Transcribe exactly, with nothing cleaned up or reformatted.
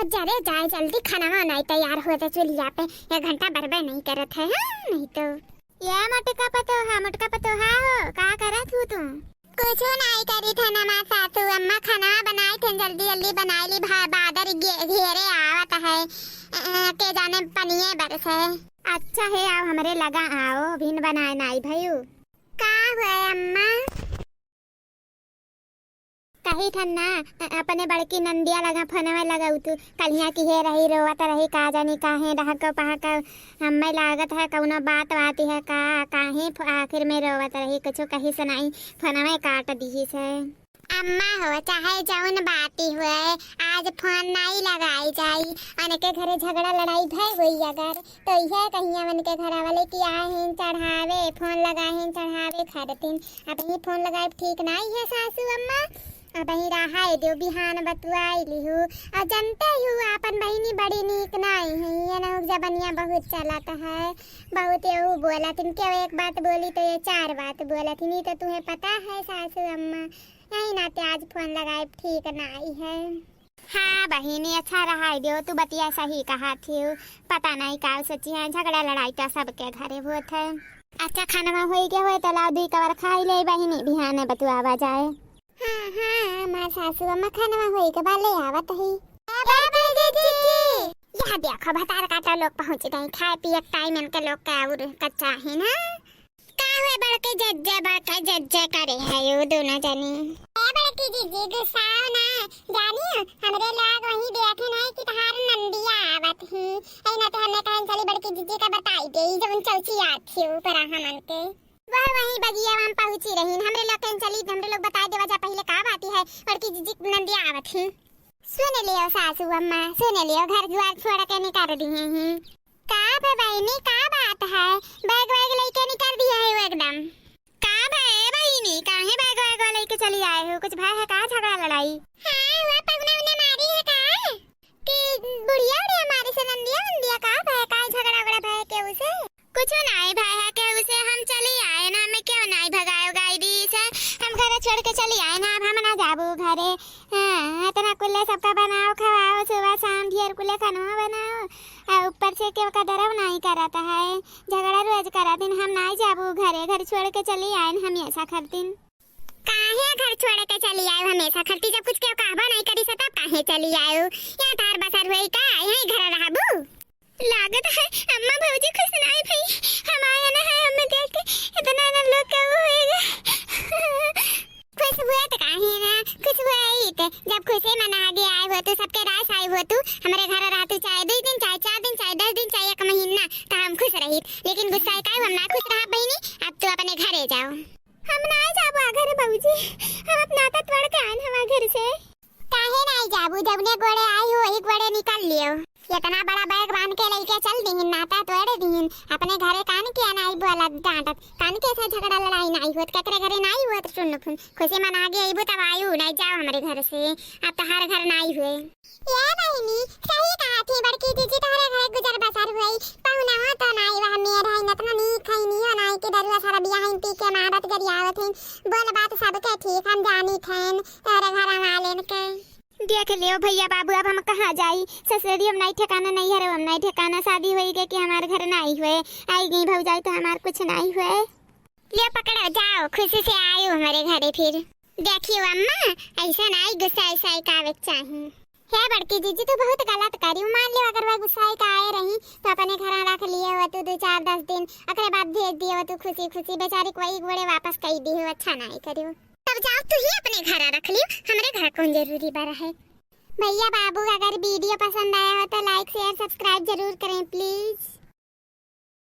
जरे जाए जल्दी, खाना वाना तैयार हो जाए चूल्हा पे, एक घंटा बरबे नहीं करत है, हाँ, नहीं तो। ये मोटका पतोहा, मोटका पतोहा हो, का करत हू तू? कुछ नहीं करी थे ना माँ सासू अम्मा, खाना बनाई थे, जल्दी जल्दी बनाई ली, भा-, बादर घे-, घेरे आवत है, अ, के जाने पनिये बरसे। अच्छा है, आओ हमरे लगा आओ, भिन बनाए नाई भयू। का हुआ अम्मा? कही थन ना, अ-, अपने बड़की नंदिया लगा फोनवा लगाऊ तू, कलिया की हे रही, रोवत रही, का जानी काहे डहक पहक, हमें लागत है कौनो बात वात है का, काहे फ-, आखिर में रोवत रही, कुछ कही सुनाई, फोनवा काट दिहिस है। अम्मा हो, चाहे जौन बाती हुए, आज फोन नाई लगाई जाई। अनके घरे झगड़ा लड़ाई भय होई अगर, तो यह कहिया उनके घरा वाले कि आहिन चढ़ावे, फोन लगाहिन चढ़ावे खातिर। अबहीं फोन लगाए ठीक नाई है सासू अम्मा, अबहीं रहाई दियो, बिहान बतुआई लिहू। और जानते ही हो, आपन बहिनी बड़ी नीक नाई है, ये ना जबनिया बहुत चलत है, बहुत यहू बोलत, इनके एक बात बोली तो ये चार बात बोलत, नहीं तो तुम्हें पता है सासू अम्मा, यही नाते आज फोन लगाए ठीक नाई है। हाँ बहिनी, अच्छा रहाई दियो, तू बतिया सही कहा थी। पता नहीं का सोची है, झगड़ा लड़ाई तो सबके घरे होत है। अच्छा, खानवा होई के होए तो लाओ, दुई कवर खाई ले बहिनी, बिहाने बतुआवा जाए। हाँ, हाँ, हमार सासू अम्मा, खानवा होई के बा, ले आवत ही। ए बड़की जीजी, यह देखो, भतार काटा लोग पहुँच गए, खाए पिए के टाइम इनके लोग का और कच्चा है ना। का हुए बड़के जज्जे, बड़के जज्जे करे है ये दोनों जनी। ए बड़की जीजी, गुस्साओ ना, जानियो, हमरे लोग वहीं देखे नहीं कि तहार नंदिया आवत ही। ऐ ना तो हमने कहन चली बड़की जीजी का बताई देई, जब उन चौची आत थी ऊपर हमन के। वह वहीं बगिया में पहुँची रहीन, हमरे लोग कहन चली, हमरे लोग बताई देवा जा पहिले का बात है, बड़की जीजी नंदिया आवत ही। सुन लियो सासू अम्मा, सुन लियो, घर दुआर छोड़ के निकाल दिए ही। का भे बहिनी, का बात है? बैग वैग लेके निकल दिया है वो एकदम। का भे बहिनी, काहे बैग वैग लेके चली आए हो? कुछ भय है का, झगड़ा लड़ाई? हाँ, वो पगना उन्हें मारी है का? कि बुढ़िया उढ़िया मारी से नंदिया वंदिया का भय, का झगड़ा वगड़ा भय के उसे? कुछ नाई भय है के उसे, हम चली आए ना, हमें क्यों नाई भगायो गाई दी से? हम घर छोड़ के चली आए ना, अब हम ना जाबू घरे। हाँ, इतना कुल्ले सबका बनाओ, खवाओ, सुबह शाम ढेर कुल्ले खानवा बनाओ। आ ऊपर से केहू का डरव नाई करत है, झगड़ा रोज करत दिन। हम नाई जाबू घरे, घर छोड़ के चली आइन हम ऐसा खरतिन। काहे घर छोड़ के चली आयो हमेशा खरती, जब कुछ केहू कहबो नाई करी से तब काहे चली आयो? यहाँ तार बसर हुई का, यहीं घर रहबू? लागत है अम्मा भौजी खुश नाई भई, हम आए ना है, हमें देख के इतना ना लोग का वो होएगा। खुश हुए तो काहे ना, खुश हुए ही तो, जब खुशी मना के आए हो तू, सबके रास आए हो तू, हमरे घर रह तू, चाहे दो दिन, चाहे चार दिन, चाहे दस दिन, चाहे एक महीना, तो हम खुश रही। लेकिन गुस्सा काहे, हम ना खुश रहा बहिनी, अब तू अपने घरे जाओ। हम ना जाबो घरे भौजी, हम अपना नाता तोड़ के आए हमारे घर से। काहे नाई जाबू? जौने गोड़े आई हो, वही गोड़े निकल लियो। इतना बड़ा बैग बांध के लइके चल दिहिन, नाता तोड़ दिहिन। अपने घरे कान के नाई बोलत डांटत, कान के से झगड़ा लड़ाई नाई होत, केकरे घरे नाई होत। सुन फुन, खुशी मना के अइबू तब आयु, नाई जाओ हमरे घर से। अब तो हर घर नाई हुए। ए बहिनी, सही कहा थी बड़की जीजी, तोहरे घरे गुजर बसर हुई। पहुना हो तो नाई, वह मेर है, इतना नीक है, नियो नाई के दरुआ सारा बिया है, पी के मारत गरियावत है। बोल बात सबके ठीक, हम जानी थेन। तोहरे घर वालेन के। देख लियो भैया बाबू, अब हम कहाँ जाई? ससुरी हम नाई ठिकाना, नैहर हम नाई ठिकाना, शादी होई गई कि हमार घर नाई हुए, आई गई भौजाई तो हमार कुछ नाई हुए। ले पकड़ो, जाओ, खुशी से आयो हमारे घरे फिर। देखियो अम्मा, ऐसा नाई गुस्सा ऐसा ही कावे के चाही। हे बड़की जीजी, तू बहुत गलत करियो। मान लियो अगर वह गुस्सा ही का आए रही तो अपने घर रख लिए हो तू दो चार दस दिन, ओकरे बाद भेज दिए हो तू खुशी खुशी, बेचारी को वही गोड़े वापस कई दी हो, अच्छा नाई करियो। तब जाओ, तू ही अपने घर रख लियो, हमरे घर कौन जरूरी बा रहे। भैया बाबू, अगर वीडियो पसंद आया हो तो like, share, subscribe जरूर करें please।